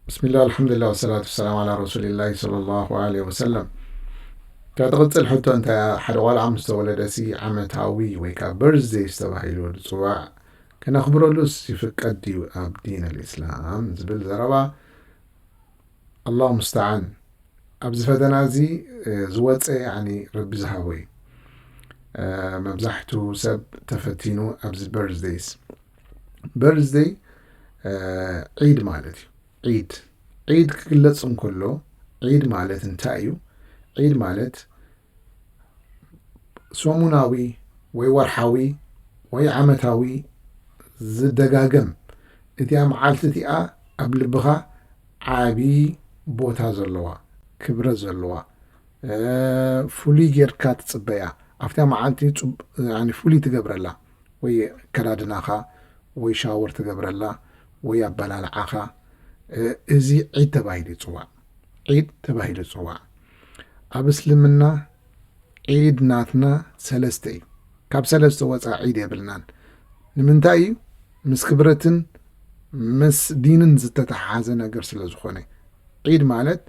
ብስሚላህ፣ ኣልሓምዱሊላህ፣ ወሰላቱ ወሰላም ዓላ ረሱሊላህ ሰለላሁ ዓለይሂ ወሰለም። ካብ ትቕጽል ሕቶ እንታይ እያ? ሓደ ቆልዓ ምስ ተወለደ ሲ ዓመታዊ ወይ ከዓ በርዝዴይ ዝተባሂሉ ዝጽዋዕ ከነኽብረሉስ ይፍቀድ ድዩ ኣብ ዲን ኣልእስላም? ዝብል ዘረባ። ኣላሁ ሙስተዓን። ኣብዚ ፈተና እዚ፣ እ፣ ዝወፀ፣ ያኒ፣ ረቢ ዝሃቦ እዩ። እ፣ መብዛሕቱ ሰብ ተፈቲኑ ኣብዚ በርዝዴይስ። በርዝዴይ፣ እ፣ ዒድ ማለት እዩ። ዒድ፣ ዒድ ክግለጽ እንከሎ፣ ዒድ ማለት እንታይ እዩ? ዒድ ማለት ሰሙናዊ ወይ ወርሓዊ ወይ ዓመታዊ ዝደጋገም፣ እቲኣ መዓልቲ እቲኣ ኣብ ልብኻ ዓቢ ቦታ ዘለዋ፣ ክብረት ዘለዋ፣ እ፣ ፍሉይ ጌርካ ትጽበያ። ኣብታ መዓልቲ ጽብ-፣ ያኒ ፍሉይ ትገብረላ፣ ወይ ኣከዳድናኻ፣ ወይ ሻወር ትገብረላ፣ ወይ ኣበላልዓኻ፣ እ፣ እዚ ዒድ ተባሂሉ ይጽዋዕ። ዒድ ተባሂሉ ይጽዋዕ። ኣብ እስልምና ዒድ ናትና ሰለስተ እዩ። ካብ ሰለስተ ወፃ ዒድ የብልናን። ንምንታይ እዩ? ምስ ክብረትን ምስ ዲንን ዝተተሓሓዘ ነገር ስለ ዝኾነ። ዒድ ማለት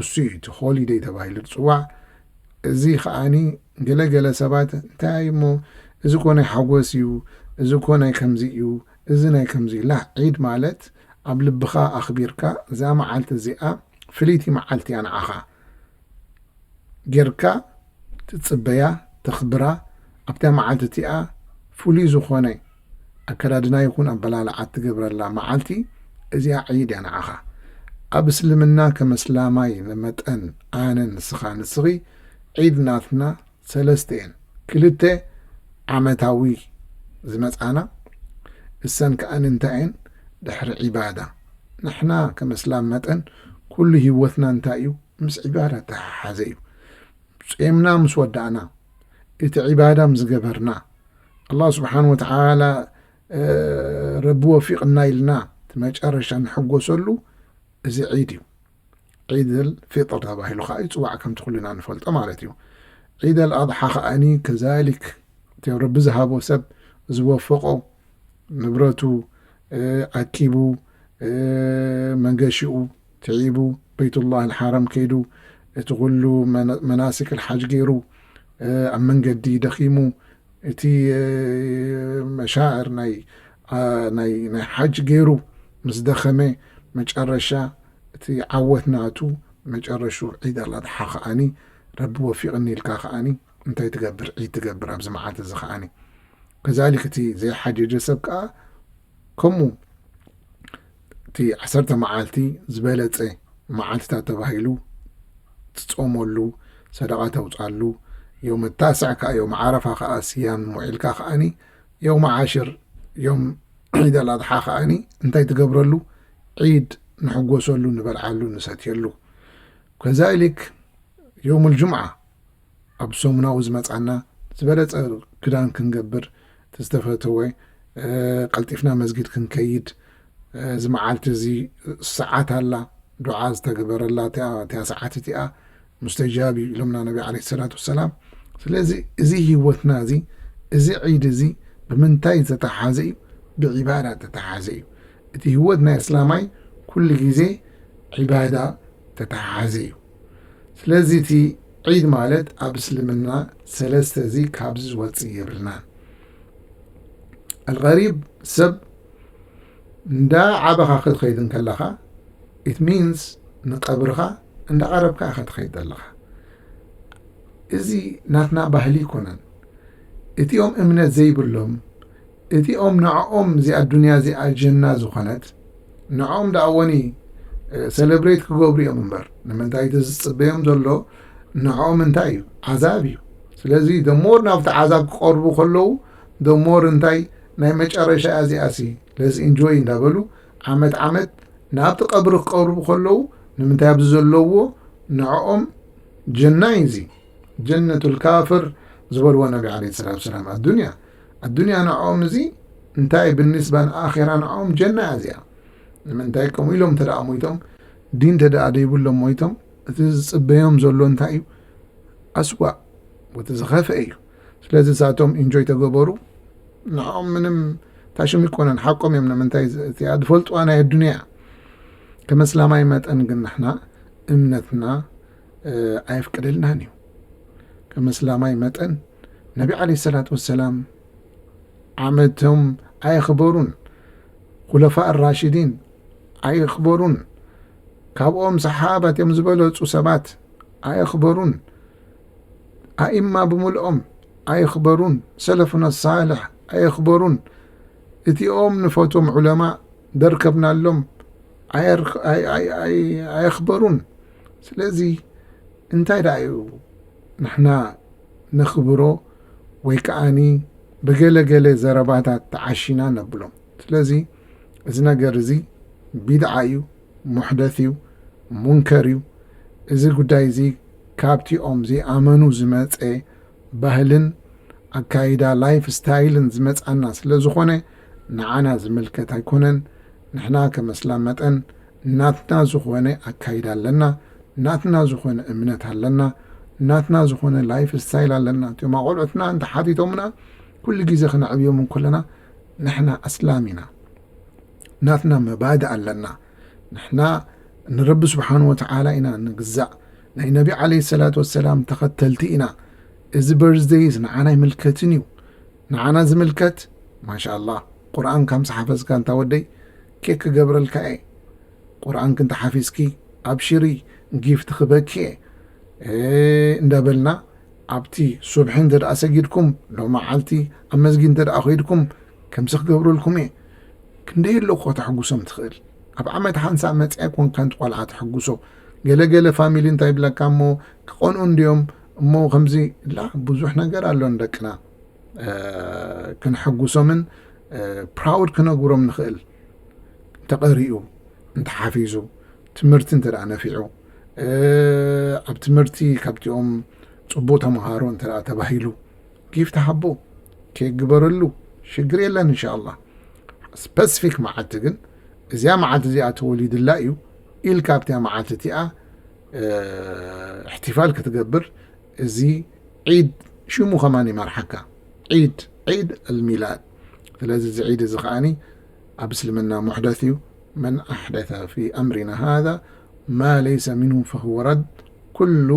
እሱ እዩ፣ እቲ ሆሊደይ ተባሂሉ ዝፅዋዕ። እዚ ከዓኒ ገለገለ ሰባት፣ "እንታይ እሞ፣ እዚ እኮ ናይ ሓጎስ እዩ፣ እዚ እኮ ናይ ከምዚ እዩ፣ እዚ ናይ ከምዚ እዩ." ላ፣ ዒድ ማለት ኣብ ልብኻ ኣኽቢርካ፣ እዛ መዓልቲ እዚኣ ፍልይቲ መዓልቲ እያ ንዓኻ ጌርካ ትጽበያ፣ ተኽብራ። ኣብታ መዓልቲ እቲኣ ፍሉይ ዝኾነ ኣከዳድና ይኹን ኣበላልዓ ትገብረላ መዓልቲ፣ እዚኣ ዒድ እያ ንዓኻ። ኣብ እስልምና ከም እስላማይ ንመጠን ኣነ፣ ንስኻ፣ ንስኺ፣ ዒድ ናትና ሰለስተ እየን። ክልተ ዓመታዊ ዝመጻና፣ እሰን ከኣ እንታይ እየን? ድሕሪ ዒባዳ። ንሕና ከም እስላም መጠን ኩሉ ህይወትና እንታይ እዩ? ምስ ዒባዳ ተሓሓዘ እዩ። ጾምና ምስ ወዳእና፣ እቲ ዒባዳ ምስ ገበርና፣ ኣላህ ስብሓን ወተዓላ፣ እ፣ ረቢ ወፊቕና ኢልና እቲ መጨረሻ ንሕጎሰሉ እዚ ዒድ እዩ። ዒድ ኣልፊጥር ተባሂሉ ከዓ ይፅዋዕ፣ ከምቲ ኩልና ንፈልጦ ማለት እዩ። ዒድ ኣልኣድሓ ከዓኒ ከዛሊክ፣ እቲ ረቢ ዝሃቦ ሰብ ዝወፈቆ ንብረቱ፣ እ፣ ኣኪቡ፣ እ፣ መንገሺኡ ትዒቡ፣ በይቱላህ ኣልሓራም ከይዱ፣ እቲ ኩሉ መና-፣ መናሲክ ኣልሓጅ ገይሩ፣ እ፣ ኣብ መንገዲ ደኺሙ፣ እቲ፣ እ፣ መሻዕር ናይ፣ ኣ፣ ናይ፣ ናይ ሓጅ ገይሩ ምስ ደኸመ፣ መጨረሻ እቲ ዓወት ናቱ፣ መጨረሹ ዒድ ኣልኣድሓ ከዓኒ ረቢ ወፊቕኒ ኢልካ ከዓኒ እንታይ ትገብር? ዒድ ትገብር ኣብዚ መዓልቲ እዚ ከዓኒ። ከዛሊክ እቲ ዘይሓጀጀ ሰብ ከኣ ከምኡ፣ እቲ ዓሰርተ መዓልቲ ዝበለጸ መዓልትታት ተባሂሉ ትጾመሉ፣ ሰደቓ ተውጻሉ፣ ዮም ታስዕ ከኣ ዮም ዓረፋ ከኣ ስያም ውዒልካ ከኣኒ ዮም ዓሽር፣ ዮም ዒድ ኣልኣድሓ ከኣኒ እንታይ ትገብረሉ? ዒድ ንሕጎሰሉ፣ ንበልዓሉ፣ ንሰትየሉ። ከዛሊክ ዮም ልጁምዓ ኣብ ሰሙናዊ ዝመጻና ዝበለጸ ክዳን ክንገብር፣ እቲ ዝተፈተወ፣ እ፣ ቀልጢፍና መስጊድ ክንከይድ፣ እ፣ እዚ መዓልቲ እዚ ሰዓት ኣላ፣ ዱዓ ዝተግበረላ እቲኣ፣ እቲኣ ሰዓት እቲኣ ሙስተጃብ እዩ ኢሎምና ነቢ ዓለይሂ ሰላቱ ወሰላም። ስለዚ እዚ ህይወትና እዚ፣ እዚ ዒድ እዚ ብምንታይ ዝተተሓዘ እዩ? ብዒባዳ ዝተተሓዘ እዩ። እቲ ህይወት ናይ እስላማይ ኩሉ ግዜ ዒባዳ ተተሓሓዘ እዩ። ስለዚ እቲ ዒድ ማለት ኣብ እስልምና ሰለስተ እዚ ካብዚ ዝወፅእ የብልናን። ኣልቀሪብ ሰብ እንዳ ዓበኻ ክትኸይድ እንከለኻ፣ it means ንቀብርኻ እንዳ ቀረብካ ኢኻ ትኸይድ ዘለኻ። እዚ ናትና ባህሊ ኣይኮነን። እቲኦም እምነት ዘይብሎም፣ እቲኦም ንዕኦም እዚኣ ዱንያ እዚኣ ጀና ዝኾነት፣ ንዕኦም ደኣ ወኒ፣ እ፣ ሰለብሬት ክገብሩ እዮም እምበር፣ ንምንታይ እቲ ዝጽበዮም ዘሎ ንዕኦም እንታይ እዩ? ዓዛብ እዩ። ስለዚ the more ናብቲ ዓዛብ ክቐርቡ ከለዉ፣ the more እንታይ ናይ መጨረሻ እዚኣሲ፣ let's enjoy እንዳበሉ ዓመት ዓመት ናብቲ ቀብሪ ክቐርቡ ከለዉ፣ ንምንታይ ኣብዚ ዘለውዎ ንዕኦም ጀና እዩ እዚ። ጀነቱል ካፍር ዝበልዎ ነቢ ዓለይሂ ሰላቱ ወሰላም። ኣዱንያ፣ ኣዱንያ ንዕኦም እዚ እንታይ ብንስባ ንኣኼራ ንዕኦም ጀና እያ እዚኣ። ንምንታይ ከምኡ ኢሎም እንተ ደኣ ሞይቶም፣ ዲን እንተ ደኣ ደይብሎም ሞይቶም፣ እቲ ዝጽበዮም ዘሎ እንታይ እዩ? ኣስዋእ፣ ወቲ ዝኸፍአ እዩ። ስለዚ እሳቶም ኢንጆይ ተገበሩ፣ ንዕኦም ምንም ታሽም ይኮነን፣ ሓቆም እዮም። ንምንታይ እዚኣ ዝፈልጥዋ ናይ ኣዱንያ እያ። ከም እስላማይ መጠን ግን ንሕና እምነትና ኣየፍቅደልናን እዩ። ከም እስላማይ መጠን ነቢ ዓለይሂ ሰላቱ ወሰላም ዓመቶም ኣየኽበሩን፣ ኩለፋእ ራሽዲን ኣየኽበሩን፣ ካብኦም ሰሓባት እዮም ዝበለጹ ሰባት ኣየኽበሩን፣ ኣኢማ ብምልኦም ኣየኽበሩን፣ ሰለፉና ሳልሕ ኣየኽበሩን፣ እቲኦም ንፈትዎም ዑለማ ደርከብናሎም ኣየኽበሩን። ስለዚ እንታይ ደኣ እዩ ንሕና ነኽብሮ ወይ ከዓኒ ብገለገለ ዘረባታት ተዓሺና ነብሎም? ስለዚ እዚ ነገር እዚ ቢድዓ እዩ፣ ሙሕደት እዩ፣ ሙንከር እዩ። እዚ ጉዳይ እዚ ካብቲኦም ዘይኣመኑ ዝመፀ ባህልን ኣካይዳ ላይፍ ስታይልን ዝመፃና ስለ ዝኾነ ንዓና ዝምልከት ኣይኮነን። ንሕና ከም እስላም መጠን ናትና ዝኾነ ኣካይዳ ኣለና፣ ናትና ዝኾነ እምነት ኣለና፣ ናትና ዝኾነ ላይፍ ስታይል ኣለና። እቲኦም ኣቆልዑትና እንተሓቲቶምና ኩሉ ግዜ ክነዕብዮም እንከለና ንሕና ኣስላም ኢና፣ ናትና መባድእ ኣለና። ንሕና ንረቢ ስብሓን ወተዓላ ኢና ንግዛእ፣ ናይ ነቢ ዓለይሂ ሰላቱ ወሰላም ተኸተልቲ ኢና። እዚ በርዝደይስ ንዓና ኣይምልከትን እዩ። ንዓና ዝምልከት ማሻኣላህ ቁርኣን ካምስ ሓፈዝካ እንታ ወደይ ኬክ ክገብረልካ እየ። ቁርኣንኪ እንተ ሓፊዝኪ ኣብሽሪ ጊፍት ክበኪ እየ እንዳበልና ኣብቲ ሱብሒ እንተ ደኣ ሰጊድኩም ሎመዓልቲ ኣብ መስጊድ እንተ ደኣ ኮይድኩም ከምዚ ክገብረልኩም እየ። ክንደይ ኣሎ እኮ ተሕጉሶም ትኽእል። ኣብ ዓመት ሓንሳእ መፅያ ኮንካ እንቲ ቆልዓ ተሕጉሶ። ገለገለ ፋሚሊ እንታይ ይብለካ እሞ ክቐንኡ እንድዮም እሞ ከምዚ ላ ብዙሕ ነገር ኣሎ ንደቅና። ክንሕጉሶምን ፕራውድ ክነግሮም ንኽእል። እንተቐሪኡ፣ እንተሓፊዙ፣ ትምህርቲ እንተ ደኣ ነፊዑ፣ ኣብ ትምህርቲ ካብቲኦም ጽቡቕ ተምሃሮ እንተ ደኣ ተባሂሉ፣ ጊፍት ሃቦ፣ ኬክ ግበረሉ፣ ሽግር የለን እንሻኣላህ። ስፐሲፊክ መዓልቲ ግን እዚኣ መዓልቲ እዚኣ ተወሊድላ እዩ ኢልካ ኣብቲኣ መዓልቲ እቲኣ እሕትፋል ክትገብር እዚ ዒድ ሽሙ ከማን ይመርሓካ። ዒድ ዒድ ኣልሚላድ። ስለዚ እዚ ዒድ እዚ ከዓኒ ኣብ እስልምና ሙሕደት እዩ። መን ኣሕደተ ፊ ኣምሪና ሃዛ ማ ለይሰ ሚንሁ ፈሁወ ረድ ኩሉ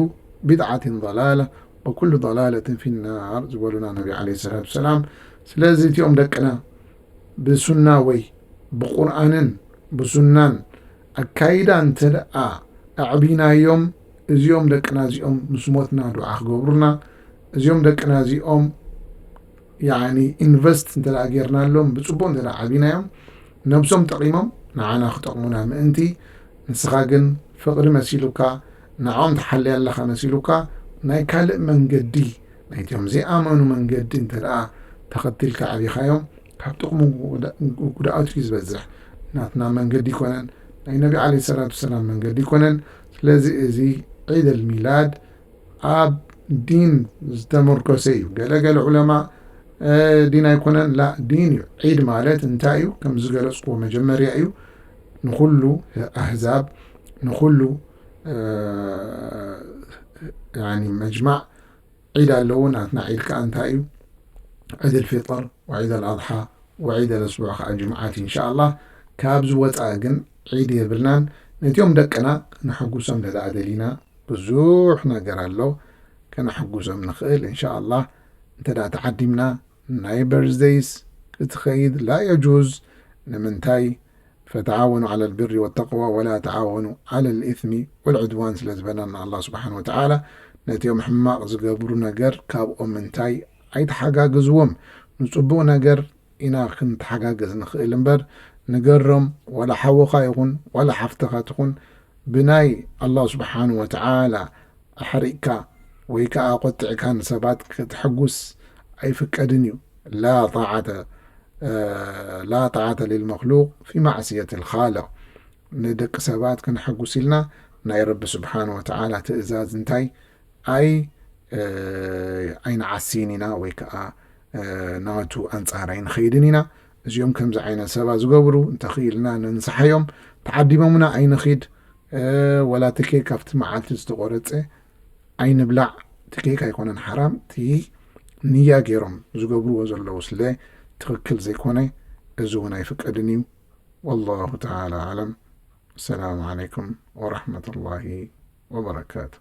ቢድዓትን ضላላ ወኩሉ ضላላትን ፊ ናር ዝበሉና ነቢ ዓለይሂ ሰላቱ ወሰላም። ስለዚ እቲኦም ደቅና ብሱና ወይ ብቁርኣንን ብሱናን ኣካይዳ እንተ ደኣ ኣዕቢናዮም እዚኦም ደቅና እዚኦም ምስ ሞትና ዱዓ ክገብሩና እዚኦም ደቅና እዚኦም ያኒ ኢንቨስት እንተ ደኣ ጌርናሎም ብጽቡቕ እንተ ደኣ ዓቢናዮም ነብሶም ጠቒሞም ንዓና ክጠቕሙና ምእንቲ ንስኻ ግን ፍቕሪ መሲሉካ ንዓኦም ትሓሊ ኣለኻ መሲሉካ ናይ ካልእ መንገዲ ናይቶም ዘይኣመኑ መንገዲ እንተ ደኣ ተኸቲልካ ዓቢኻዮም ካብ ጥቕሙ ጉድኣቱ እዩ ዝበዝሕ። ናትና መንገዲ ይኮነን ናይ ነቢ ዓለይሂ ሰላቱ ወሰላም መንገዲ ይኮነን። ስለዚ እዚ ዒድ ኣልሚላድ ኣብ ዲን ዝተመርኮሰ እዩ። ገለገለ ዑለማ ዲን ኣይኮነን ላ ዲን እዩ። ዒድ ማለት እንታይ እዩ? ከም ዝገለጽኩዎ መጀመርያ እዩ ንኩሉ ኣህዛብ ንኩሉ መጅማዕ ዒድ ኣለዎ። ናትና ዒድ ከዓ እንታይ እዩ? ዒድ ኣልፊጥር ወዒድ ኣልኣድሓ ወዒድ ኣልኣስቡዕ ከዓ ጅምዓት እንሻኣላህ። ካብ ዝወፃእ ግን ዒድ የብልናን። ነቲኦም ደቅና ክነሐጉሶም ደኣ ደሊና ብዙሕ ነገር ኣሎ ከነሐጉሶም ንኽእል እንሻኣላህ። እንተ ደኣ ተዓዲምና ናይ በርዝደይስ ክትኸይድ ላ የጁዝ። ንምንታይ? ፈተዓወኑ ዓላ ልብሪ ወተቅዋ ወላ ተዓወኑ ዓላ ልኢስሚ ወልዕድዋን ስለ ዝበለና ኣላ ስብሓን ወተዓላ ነቲኦም ሕማቕ ዝገብሩ ነገር ካብኦም እንታይ ኣይተሓጋግዝዎም። ንፅቡቕ ነገር ኢና ክንተሓጋገዝ ንኽእል እምበር ንገሮም ዋላ ሓወኻ ይኹን ዋላ ሓፍትኻ ትኹን ብናይ ኣላ ስብሓን ወተዓላ ኣሕሪቕካ ወይ ከዓ ቆጢዕካ ንሰባት ክትሕጉስ ኣይፍቀድን እዩ። ላ ጣዓተ ላ ጣዓተ ሊልመክሉቅ ፊ ማዕስየት ልካልቅ። ንደቂ ሰባት ክነሐጉስ ኢልና ናይ ረቢ ስብሓን ወተዓላ ትእዛዝ እንታይ ኣይ ኣይንዓስይን ኢና ወይ ከዓ ናቱ ኣንጻር ኣይንኸይድን ኢና። እዚኦም ከምዚ ዓይነት ሰባት ዝገብሩ እንተኽኢልና ነንስሓዮም። ተዓዲሞምና ኣይንኺድ። ወላ ትኬ ካብቲ መዓልቲ ዝተቆረፀ ኣይንብላዕ። ትኬክ ኣይኮነን ሓራም እቲ ንያ ገይሮም ዝገብርዎ ዘለዉ ስለ ትኽክል ዘይኮነ እዚ እውን ኣይፍቀድን እዩ። والله تعالى أعلم. السلام عليكم ورحمة الله وبركاته.